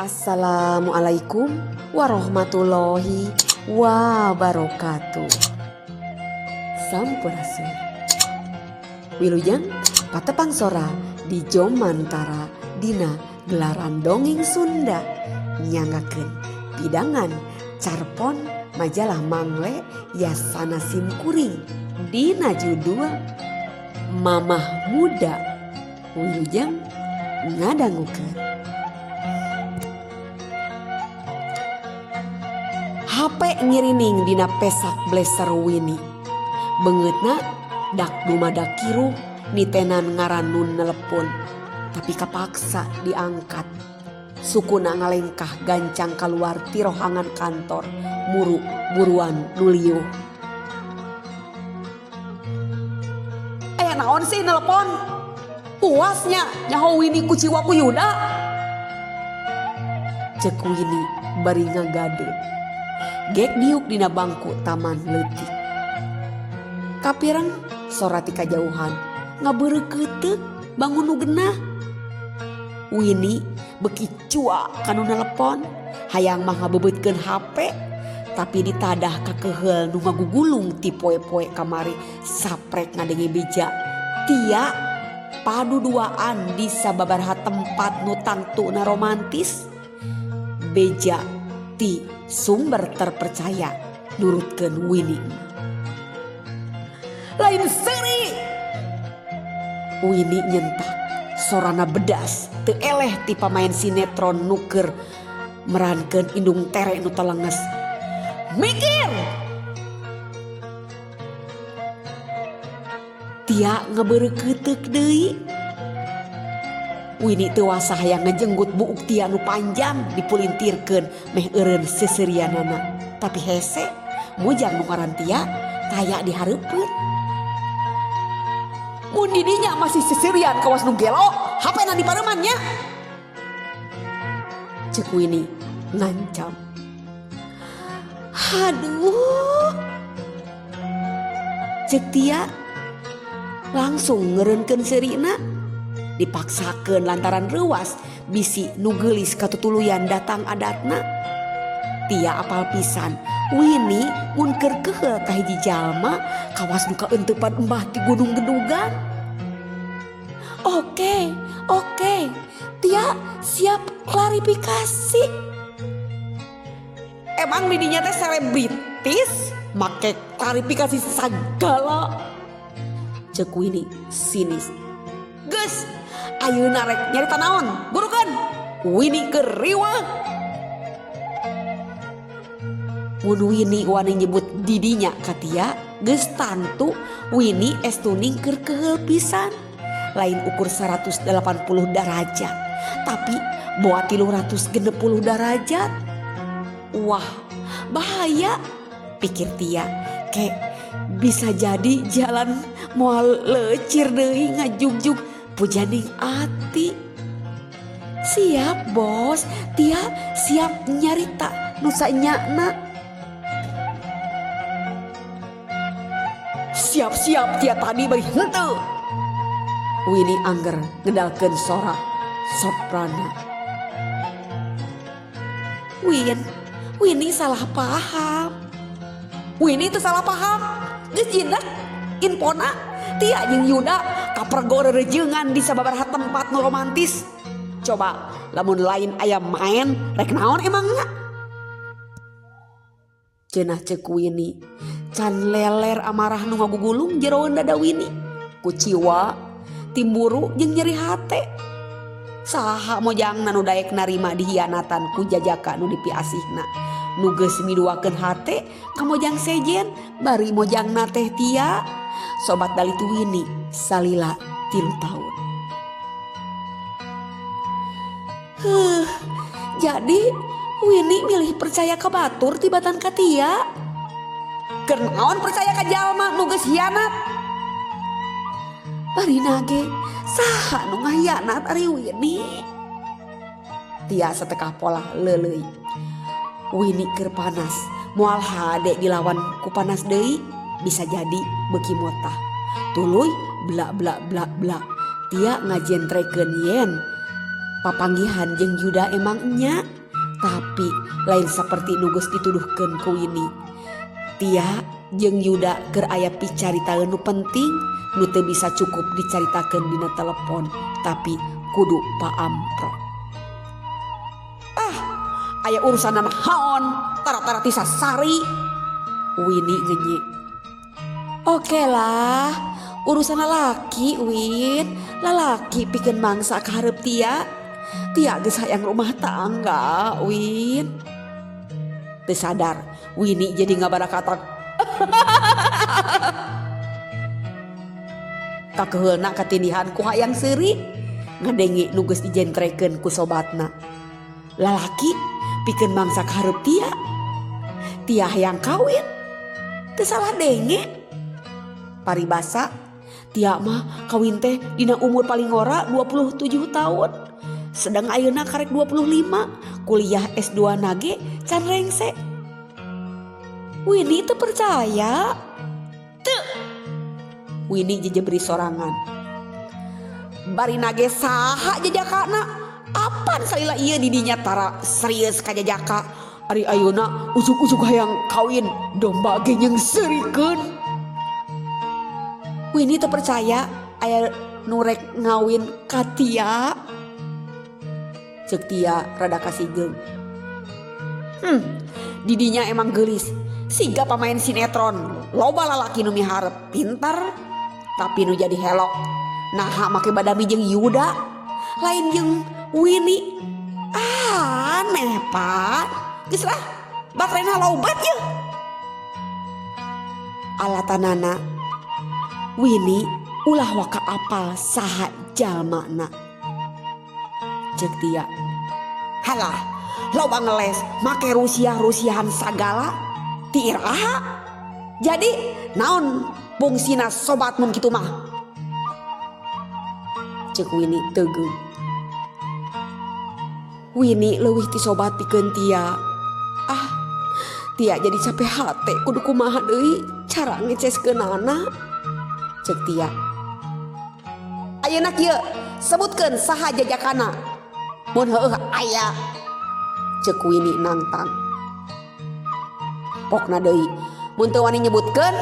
Assalamualaikum warahmatullahi wabarakatuh. Sampurasun. Wilujeng patepang sora di Jomantara dina gelaran dongeng Sunda nyanggakeun pidangan carpon majalah Mangle Yasana Simkuring dina judul Mamah Muda. Wilujeng ngadangukeun. HP ngirining dina pesak blazer Winnie. Beungeutna dak dumadak kiruh nitenan ngaran nu nelepon, tapi kapaksa diangkat. Sukuna ngalengkah gancang kaluar ti rohangan kantor muru buruan nu liuh. Aya naon sih nelepon? Puasnya nyaho Winnie kuciwa ku Yuda. Cek Winnie bari ngagadeut. Gek diuk dina bangku taman leutik. Kapireng sora ti kajauhan ngabeureukeuteup bangun nu genah. Winnie beuki cua ka nu nelepon, hayang mah ngabebeutkeun HP, tapi ditadah kakeheul nu ngagugulung ti poe-poe kamari saprek ngadenge beja. Tia paduduaan di sababaraha tempat nu tangtuna romantis. Beja ti sumber terpercaya nurutkeun Winnie. Lain seuri. Winnie nyentak, sorana bedas, teu eleh ti pamain sinetron nu keur merankeun indung tere nu telenges. Mikir. Tia ngabeureukeuteup deui. Winnie teu wasah hayang ngejenggut buuk Tia nu panjang dipulintirkeun meh eureun seuseurianana. Tapi hese mujang nu ngaran Tia taya di hareupeun. Mun di dinya masih seuseurian kawas nu gelo, HP-na dipareuman nya. Ceuk Winnie ngancam. Aduh. Ceuk Tia langsung ngeureunkeun seurina. Dipaksakeun lantaran reuwas bisi nu geulis katutuluyan datang adatna. Tia apal pisan Winnie mun keur keheul ka hiji jalma kawas nu kaeuntepan embah ti Gunung Gedugan. Oke, oke. Tia siap klarifikasi. Emang didinya teh selebritis make klarifikasi sagala. Ceuk Winnie sinis. Geus, ayeuna rek nyarita naon? Burukeun. Winnie keur riweuh. Mun Winnie wani nyebut didinya ka Tia, geus tangtu Winnie estuning keur keheul pisan. Lain ukur 180 derajat, tapi boa 360 derajat. Wah, bahaya, pikir Tia. Ke bisa jadi jalan moal lecir deui ngajugjug pujaning ati. Siap bos, Tia siap nyarita nu sanyana. Siap-siap Tia tadi bari henteu. Winnie angger ngedalkeun sora soprana. Winnie salah paham. Winnie teu salah paham. Geus jinak infona Tia jeung Yuda kapergo rerejeungan di sababaraha tempat nu romantis. Coba lamun lain aya main rek naon emangna? Cenah ceuk Winnie can leler amarah nu ngagugulung jeroan dada Winnie. Kuciwa, timburu jeung nyeri hate. Saha mojangna nu daek narima dihianatan ku jajaka nu dipiasihna. Nu geus miduakeun hate ka mojang sejen bari mojangna teh Tia. Sobat dalitu Winnie salila 3 tahun. Huh, jadi Winnie milih percaya ka batur tibatan ka Tia. Keur naon percaya ka jalma nu geus hianat? Barina ge saha nu ngahianat ari Winnie? Tia satekah polah leuleuy. Winnie keur panas, moal hade dilawan ku panas deui, bisa jadi beuki motah. Tuluy bla bla bla bla. Tia ngajentrekeun yen Papanggihan jeung Yuda emang enya, tapi lain saperti nu geus dituduhkeun ku Winnie. Tia jeung Yuda keur aya picaritaeun nu penting nu teu bisa cukup dicaritakeun dina telepon, tapi kudu paampro. Ah, aya urusan naon tara-tara ti sasari. Winnie ngenye. Oke lah, urusan lalaki Win, lalaki pikeun mangsa ka hareup Tia. Tia geus hayang rumah tangga Win. Teu sadar Winnie jadi ngabarakatak. Kakeheulna katindihan ku hayang seuri ngadenge nu geus dijentrekeun ku sobatna. Lalaki pikeun mangsa ka hareup Tia. Tia hayang kawin. Teu salah denge. Paribasa Tia mah kawin teh dina umur paling ngora 27 tahun. Sedang ayeuna karek 25, kuliah S2 nage can rengse. Winnie teu percaya. Teu. Winnie jejebri sorangan. Bari nage saha jajakana? Apan salila ieu didinya tara serius ka jajaka. Ari ayeuna usuk-usuk hayang kawin domba ge nyeungseurikeun. Winnie teu percaya aya nu rek ngawin ka Tia. Ceuk Tia rada kasigeung. Didinya emang geulis. Siga pamain sinetron, loba lalaki nu miharep pintar tapi nu jadi helok. Naha make badami jeung Yuda, lain jeung Winnie. Ah, aneh Pak. Geus lah, baterena lobat yeuh. Alatanana Winnie ulah waka apal saha jalmana. Ceuk Tia. Halah, loba ngeles make rusiah-rusiahan sagala ti iraha. Jadi naon fungsina sobat mun kitu mah? Ceuk Winnie teugeung. Winnie leuwih ti sobat pikeun Tia. Ah, Tia jadi capek hate kudu kumaha deui cara ngeceskeunana. Ceuk Tia. Ayeuna kieu sebutkeun saha jajakana. Mun heueuh aya. Ceuk Winnie nangtang. Pokna deui mun teu wani nyebutkeun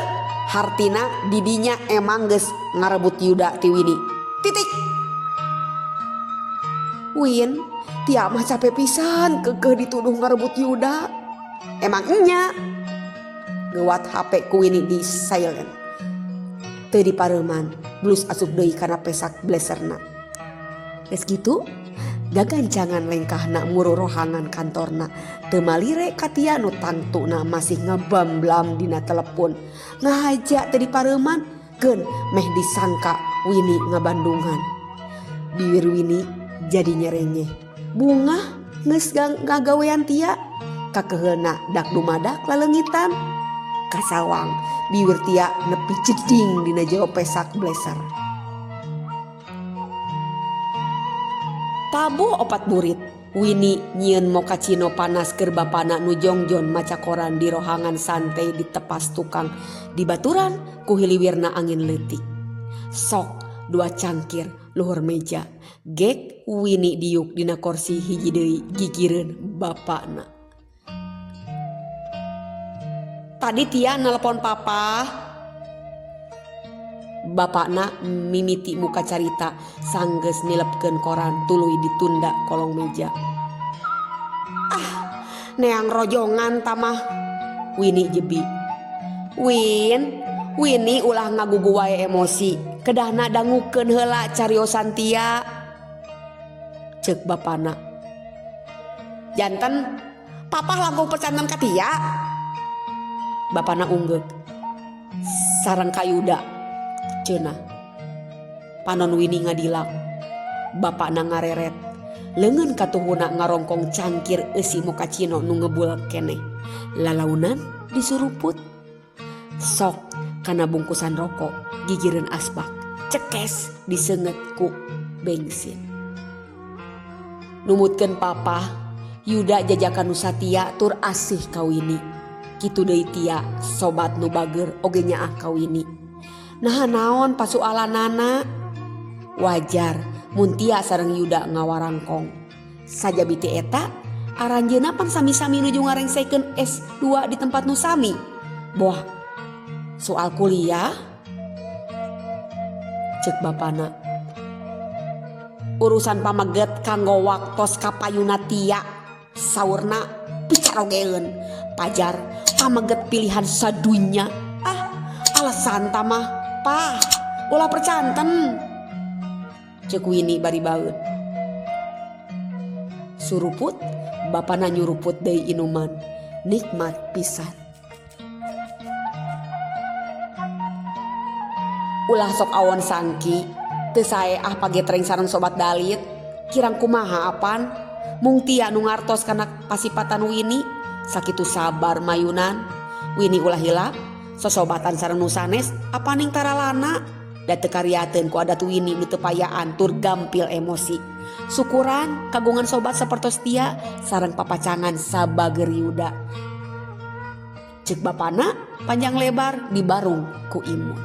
hartina didinya emang geus ngarebut Yuda ti Winnie. Titik. Win, Tia mah capek pisan keukeuh dituduh ngarebut Yuda. Emang enya. Geuwat HP ku Winnie di silent. Teu dipareuman, blus asup deui kana pesak blazerna. Geus kitu, gagancangan lengkahna muru rohangan kantorna. Teu malire ka Tia nu tangtuna masih ngabamblam dina telepon. Ngahaja teu dipareuman, keun meh disangka Winnie ngabandungan. Bibir Winnie jadi nyerenyeh. Bungah geus ngagawean Tia, kakeheulna dak dumadak laleungitan. Kasawang bibir Tia nepi jeding dina jero pesak blazer. Tabuh opat burit, Winnie nyieun mokacino panas keur bapana nu jongjon maca koran di rohangan santai di tepas tukang di baturan ku hiliwirna angin leutik. Sok dua cangkir luhur meja, gek Winnie diuk dina kursi hiji deui gigireun bapana. Tadi Tia nelpon papa. Bapakna mimiti muka carita sanggeus nilepkeun koran tuluy ditunda kolong meja. Ah, neang rojongan tamah. Winnie jebi. Win, Winnie ulah ngagugu wae emosi. Kedahna dangukeun heula cariosan Tia. Ceuk bapana. Janten, papa langkung percanten ka Tia. Bapana unggeuk. Sareng ka Yuda. Cenah. Panon Winnie ngadilak. Bapakna ngareret. Leungeun katuhuna ngarongkong cangkir eusi mokacino nu ngebul keneh. Lalaunan disuruput. Sok kana bungkusan rokok gigireun asbak. Cekes diseungeut ku bensin. Numutkeun papa, Yuda jajakan nu satia tur asih ka Winnie. Kitu deui Tia, sobat nu bager oge nyaah ka Winnie. Naha naon pasualanana? Wajar mun Tia sareng Yuda ngawarangkong. Sajabi ti eta aranjeunna pan sami-sami nuju ngarengsekeun S2 di tempat nu sami. Boah soal kuliah cek bapana. Urusan pameget kanggo waktos kapayuna Tia saurna picarogeun. Pajar pameget pilihan sadunya. Ah alasan tamah pah ulah percanten cek Wini bari baeud. Suruput bapana nyuruput deui inuman nikmat pisan. Ulah sok awon sangki teu sae ah pagetreng sareng sobat dalit kirang kumaha apan mung Tia nu ngartos kana pasipatan Wini sakitu sabar mayunan. Wini ulah hilap sosobatan sareng nu sanes apaning taralana da teu kariateun ku adat Wini nu teu payaan tur gampil emosi. Syukuran kagungan sobat sapertos Tia sareng papacangan sabager Yuda. Cek bapana panjang lebar dibarung ku imun.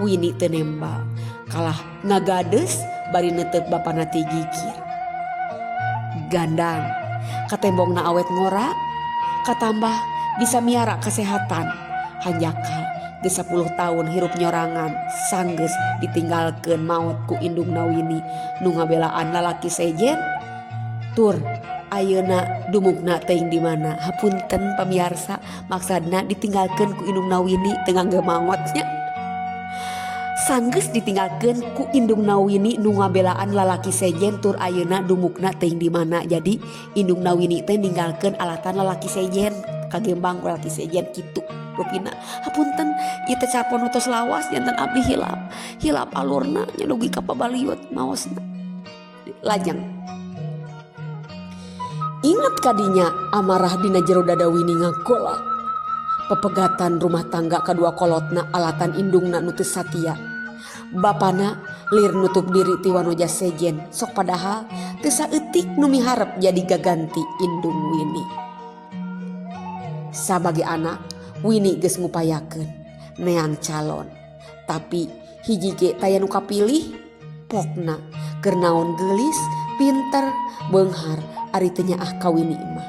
Wini teu nembal kalah ngagades bari netep bapana ti gigir. Gandang katembongna awet ngora katambah bisa miara kesehatan. Hanjakal geus 10 tahun hirup nyorangan sanggeus ditinggalkeun maot ku indungna Wini nu ngabelaan lalaki sejen tur ayeuna dumukna teuing di mana. Hapunten pamiarsa maksadna ditinggalkeun ku indungna Wini teu ngangge mangotnya. Sanggeus ditinggalkeun ku indungna Wini nu ngabelaan lalaki sejen tur ayeuna dumukna teuing di mana. Jadi indungna Wini teh ninggalkeun alatan lalaki sejen kagembang ku lalaki sejen kitu rupina. Hapunten ieu teh capon tos lawas janten abdi hilap hilap alurna nya dugi ka pabaliut maosna. Lajeng inget kadinya amarah dina jero dada Wini ngagola. Pepegatan rumah tangga kadua kolotna alatan indungna nu teu satia. Bapana lir nutup diri ti wanoja sejen sok padahal teu saeutik nu miharep jadi gaganti indung Wini. Sabage anak Wini geus ngupayakeun neang calon tapi hiji ge taya nu kapilih pokna keur naon geulis pinter beunghar ari teu nyaah ka Wini mah.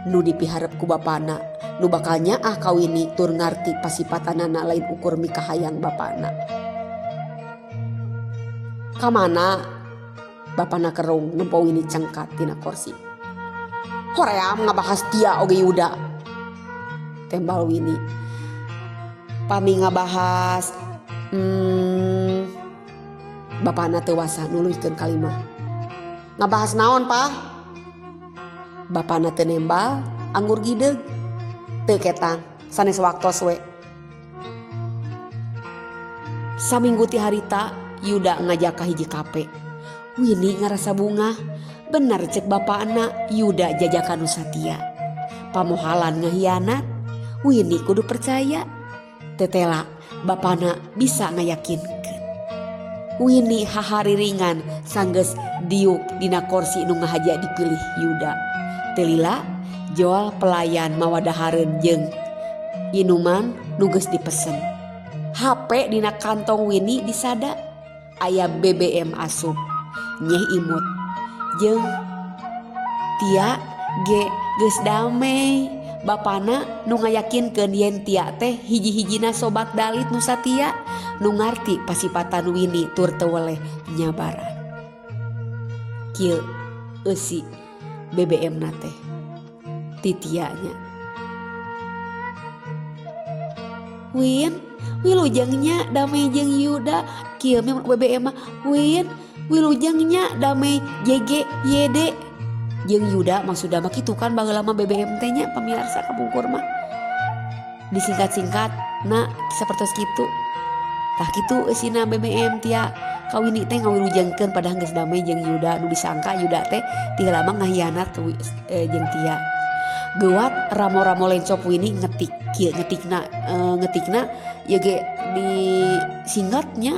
Nu dipiharep ku bapana nu bakal nyaah ka Wini tur ngarti pasipatanana lain ukur mikahayang bapana. Kamana bapana kerung nempo Wini cengkat tina kursi. Hoream ngabahas Tia oge Yuda tembal Wini. Pami ngabahas bapana teu wasa nuluykeun kalimah. Ngabahas naon pah? Bapana teu nembal anggur gideug teu ketang sanes waktos we. Saminggu ti harita Yuda ngajak ka hiji kape. Wini ngarasa bungah bener cek bapana Yuda jajakan nu satia. Pamohalan ngahianat Wini kudu percaya. Tetela bapana bisa ngayakinkeun. Wini hahariringan sanggeus diuk dina kursi nu ngahaja dipilih Yuda. Teu lila jual pelayan mawa dahareun jeung inuman nu geus dipesen. HP dina kantong Wini disada aya BBM asup nyeh imut jeung Tia ge geus damai. Bapana nu ngayakinkeun yen Tia teh hiji-hijina sobat dalit nu satia nu ngarti pasipatan Wini tur teu weleh nyabaran. Kieu eusi BBM na teh ti Tia nya. Win wilujengnya damai jeung Yuda kieu BBM mah. Win wilujengnya damai JG YD jeung Yuda maksudna mah kitu kan baheula mah BBM teh nya pamirsa kapungkur mah disingkat-singkat na sapertos kitu. Tah kitu eusina BBM Tia ka Wini teh ngawilujengkeun padahal geus damai jeung Yuda nu disangka Yuda teh ti heula mah ngahianat jeung Tia. Geuwat ramo-ramo lencop Wini ngetik kieu ngetikna ngetikna ieu ge disingkatnya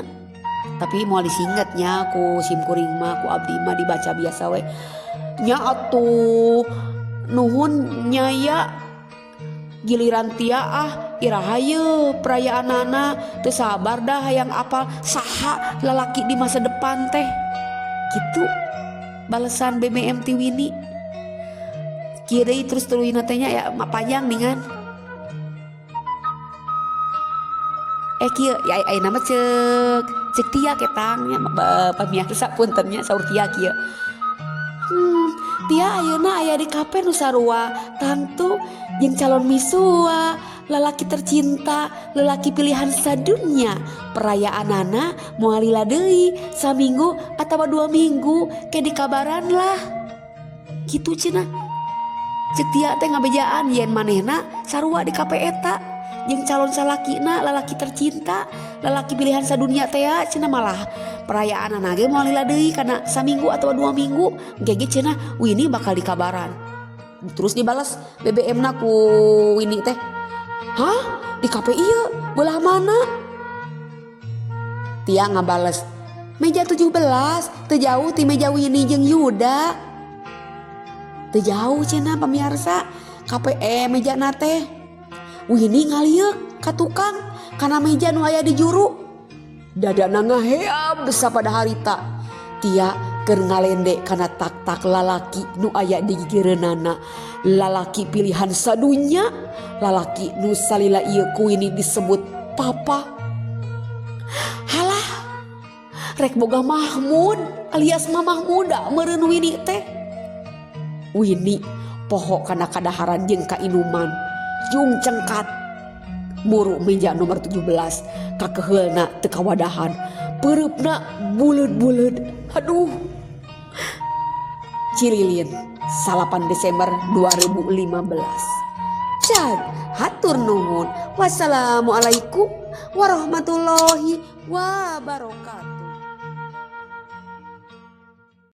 tapi moal disingkatnya ku sim kuring mah ku abdi mah dibaca biasa we. Nya atuh nuhun nyaya giliran Tia ah Iraha yeuh perayaanana teu sabar dah hayang apal saha lalaki di masa depan teh. Gitu balesan BBM ti Winnie. Kieu deui terus tuluyna teh nya ya panjang ningan. Kieu ya ayeuna mah cek Tia ketang nya pamirsa punten nya saur Tia kieu. Tia ayeuna aya di kafe nu sarua tangtu jeung calon misua, lalaki tercinta, lelaki pilihan sadunya. Perayaanana moal lila deui saminggu atawa 2 minggu ke dikabaran lah. Kitu cenah. Cek Tia teh ngabejaan yen manehna sarua di kafe eta jeung calon salakina, lalaki tercinta, lalaki pilihan sadunia teh cenah malah perayaanana ge moal lila deui kana saminggu atawa 2 minggu ge cenah Winnie bakal dikabaran. Terus dibalas BBM na ku Winnie teh. Hah? Di kafe ieu belah mana? Tia ngabales, meja 17, teu jauh ti meja Winnie jeung Yuda. Teu jauh cenah pamirsa, kafe meja na teh. Winnie ngalieuk ka tukang kana meja nu aya di juru. Dadana ngaheab sapada harita. Tia keur ngalende kana tak-tak lalaki nu aya di gigireunana. Lalaki pilihan sadunya, lalaki nu salila ieu ku Winnie disebut papa. Halah, rek boga Mahmud alias mamah muda meureun Winnie teh. Winnie poho kana kadaharan jeung kainuman. Jung cengkat muru meja nomor 17 kakeheulna teu kawadahan, peureupna buleud-buleud. Aduh. Cililin 8 Desember 2015. Cag hatur nuhun. Wassalamualaikum warahmatullahi wabarakatuh.